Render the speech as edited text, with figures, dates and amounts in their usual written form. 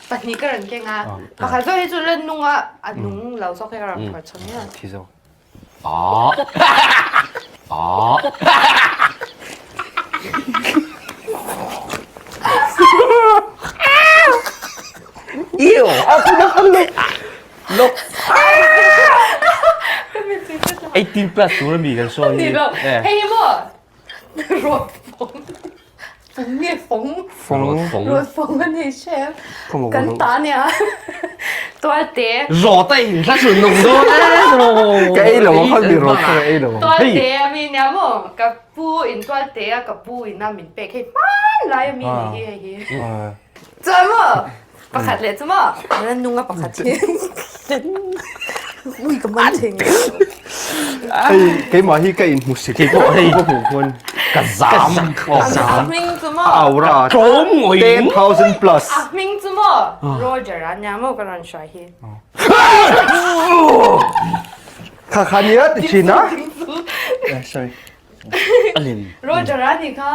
Pahnih ka rawn keng a. Pakhat zawk hi chu la nung a, a nung lo zawk hi ka rawn phawrh chho nia. Thi zawk. Ah. Ah. Ew. Look. 18 plus tur ami kan sawi Ni lo. Hei hi maw? Ruat fawng. Fawng nge fawng? Fawng. Ruat fawng a ni chef. Kan ta nia. Tualte. Rawt a in hla chhun nung dawn e. Ka ei lo ang kha mi rawt kha ka ei lo ang. Tualte a mi nia maw? Ka pu in tualte a ka pu in a min pek hei hman lai a mi nih hi hei hi. Chuan maw? Pakhat leh chu maw? Nung a pakhat hi. Ui ka man thei nge. Hei keimah hi ka in hmu sik. Kei pawh hei. Ka hmuh khuan. Ka zam. Ka zam. A hming chu maw? Aura. Tlawm ngawih. 10,000 plus. A hming chu maw? Roger a nia maw ka rawn hruai hi. Kha kha nia ti thin a. Sorry. Alin. Roger a ni kha.